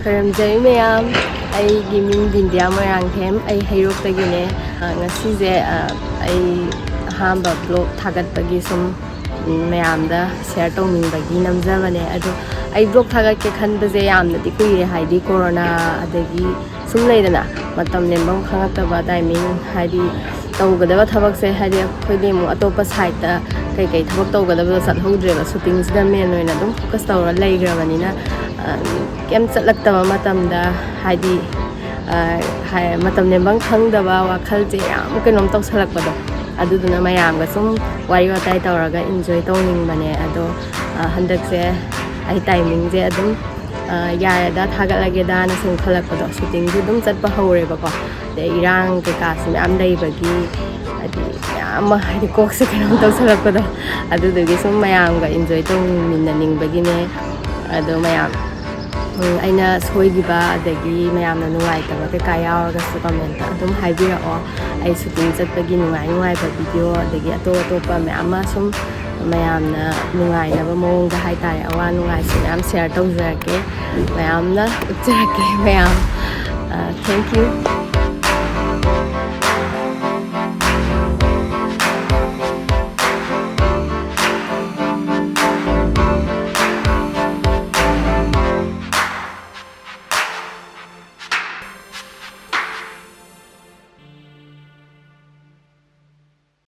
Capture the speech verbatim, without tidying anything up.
ꯈꯣꯏꯔꯝꯖꯔꯤ ꯃꯌꯥꯝ, ꯑꯩꯒꯤ ꯃꯤꯡ ꯕꯤꯟꯗꯤꯌꯥ ꯃꯣꯏꯔꯥꯡꯊꯦꯝ, ꯑꯩ ꯍꯩꯔꯣꯛꯇꯒꯤꯅꯦ꯫ ꯑ, ꯉꯁꯤꯁꯦ, ꯑ, ꯑꯩ ꯑꯍꯥꯟꯕ ꯕ꯭ꯂꯣꯛ ꯊꯥꯒꯠꯄꯒꯤ ꯁꯨꯝ, ꯎꯝ, ꯃꯌꯥꯝꯗ ꯁꯤꯌꯔ ꯇꯧꯅꯤꯡꯕꯒꯤ ꯅꯝꯖꯕꯅꯦ꯫ ꯑꯗꯣ ꯑꯩ ꯕ꯭ꯂꯣꯛ ꯊꯥꯒꯠꯀꯦ ꯈꯟꯕꯁꯦ ꯌꯥꯝꯅꯗꯤ ꯀꯨꯏꯔꯦ, ꯍꯥꯏꯗꯤ ꯀꯣꯔꯣꯅꯥ, ꯑꯗꯒꯤ ꯁꯨꯝ ꯂꯩꯗꯅ, ꯃꯇꯝ ꯂꯦꯟꯐꯝ ꯈꯪꯉꯛꯇꯕ ꯇꯥꯏꯃꯤꯡ, ꯍꯥꯏꯗꯤ ꯇꯧꯒꯗꯕ ꯊꯕꯛꯁꯦ, ꯍꯥꯏꯗꯤ ꯑꯩꯈꯣꯏꯗꯤ ꯑꯃꯨꯛ ꯑꯇꯣꯞꯄ ꯁꯥꯏꯠꯇ ꯀꯩꯀꯩ ꯊꯕꯛ ꯇꯧꯒꯗꯕꯗꯣ ꯆꯠꯍꯧꯗ꯭ꯔꯦꯕ, ꯁꯨꯇꯤꯡꯁꯤꯗ ꯃꯦꯟ ꯑꯣꯏꯅ ꯑꯗꯨꯝ ꯐꯣꯀꯁ ꯇꯧꯔ ꯂꯩꯈ꯭ꯔꯕꯅꯤꯅ, ꯑ, ꯀꯩꯝ ꯆꯠꯂꯛꯇꯕ ꯃꯇꯝꯗ, ꯍꯥꯏꯗꯤ, ꯑ, ꯍꯥꯏ-, ꯃꯇꯝ ꯂꯦꯟꯐꯝ ꯈꯪꯗꯕ, ꯋꯥꯈꯜꯁꯦ ꯌꯥꯝ ꯀꯩꯅꯣꯝ ꯇꯧꯁꯜꯂꯛꯄꯗꯣ, ꯑꯗꯨꯗꯨꯅ ꯃꯌꯥꯝꯒ ꯁꯨꯝ ꯋꯥꯔꯤ ꯋꯥꯇꯥꯏ ꯇꯧꯔꯒ ꯏꯟꯖꯣꯏ ꯇꯧꯅꯤꯡꯕꯅꯦ꯫ ꯑꯗꯣ, ꯑ, ꯍꯟꯗꯛꯁꯦ ꯑꯩ ꯇꯥꯏꯃꯤꯡꯁꯦ ꯑꯗꯨꯝ, ꯑ, ꯌꯥꯔꯦꯗ, ꯊꯥꯒꯠꯂꯒꯦꯗꯥꯅ ꯁꯨꯝ ꯈꯜꯂꯛꯄꯗꯣ, ꯁꯨꯇꯤꯡꯁꯨ ꯑꯗꯨꯝ ꯆꯠꯄ ꯍꯧꯔꯦꯕꯀꯣ꯫ ꯑꯗꯩ ꯏꯔꯥꯡ ꯀꯩꯀꯥꯁꯨ ꯃꯌꯥꯝ ꯂꯩꯕꯒꯤ, ꯍꯥꯏꯗꯤ ꯃꯌꯥꯝ ꯑꯃ, ꯍꯥꯏꯗꯤ ꯀꯣꯛꯁꯦ ꯀꯩꯅꯣꯝ ꯇꯧꯁꯜꯂꯛꯄꯗꯣ, ꯑꯗꯨꯗꯨꯒꯤ ꯁꯨꯝ ꯃꯌꯥꯝꯒ ꯏꯟꯖꯣꯏ ꯇꯧꯃꯤꯟꯅꯅꯤꯡꯕꯒꯤꯅꯦ꯫ ꯑꯗꯣ ꯃꯌꯥꯝ, ꯎꯝ, ꯑꯩꯅ ꯁꯣꯏꯈꯤꯕ ꯑꯗꯒꯤ ꯃꯌꯥꯝꯅ ꯅꯨꯡꯉꯥꯏꯇꯕ ꯀꯩꯀꯥ ꯌꯥꯎꯔꯒꯁꯨ ꯀꯃꯦꯟꯇ ꯑꯗꯨꯝ ꯍꯥꯏꯕꯤꯔꯛꯑꯣ꯫ ꯑꯩ ꯁꯨꯇꯤꯡ ꯆꯠꯄꯒꯤ ꯅꯨꯡꯉꯥꯏ ꯅꯨꯡꯉꯥꯏꯕ ꯚꯤꯗꯤꯑꯣ ꯑꯗꯒꯤ ꯑꯇꯣꯞ ꯑꯇꯣꯞꯄ ꯃꯌꯥꯝ ꯑꯃ ꯁꯨꯝ ꯃꯌꯥꯝꯅ ꯅꯨꯡꯉꯥꯏꯅꯕ ꯃꯑꯣꯡꯗ ꯍꯥꯏꯇꯥꯔꯦ, ꯑꯋꯥ ꯅꯨꯡꯉꯥꯏꯁꯨ ꯃꯌꯥꯝ ꯁꯤꯌꯔ ꯇꯧꯖꯔꯛꯀꯦ, ꯃꯌꯥꯝꯅ ꯎꯠꯆꯔꯛꯀꯦ ꯃꯌꯥꯝ꯫ ꯑ, thank you꯫